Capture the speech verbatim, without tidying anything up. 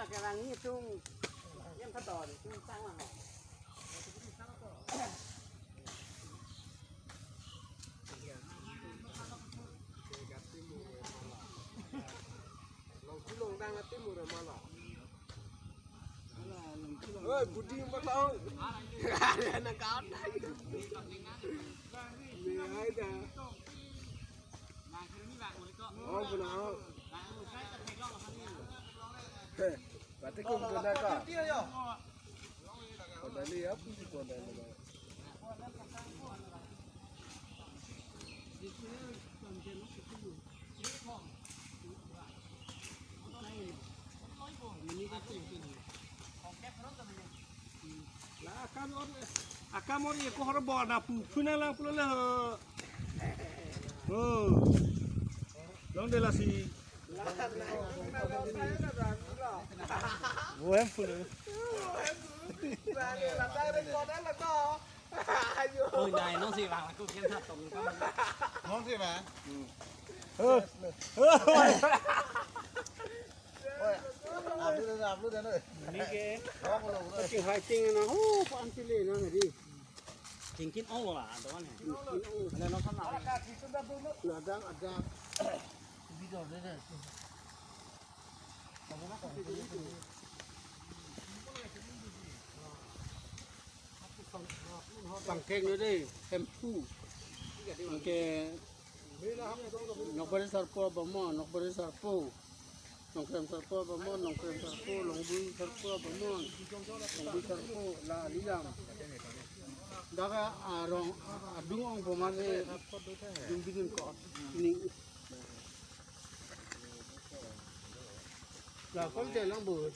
Kerang ni tung, yang kata tung sang lah. Long kulong dang ati mura mala. Oi, budi malang. Anak kau. Ni ai dah. Oh, benar. Berarti kau benar kau? Kau dah lihat, kau dah lihat. La akam or, akam or ye ko hor bo na pu phuna lang pulo le ho. Oh. Long de lasi. Bo hem pulo. Oi, nai, nong si vang, aku kian sat tong ka. Nong si vang? Oi, upload deh, upload deh, oi. Ini ke. Nong lo, lo. Ting hai ting na, oh, pan chile na, di. Tingkin ong lo la, ada mana? Ada nong sana. Ada, ada. Video deh, deh. Pangkeng lo dei, hemphu. Pangkeng Nokbari Sarpo abamon, Nokbari Sarpo. Nongkrem Sarpo abamon, Nongkrem Sarpo, Longbui Sarpo abamon. Longbui Sarpo, la Lilam. Daga arong, adung ong bomane, dung bidin ko. Ni. La kol te long bu,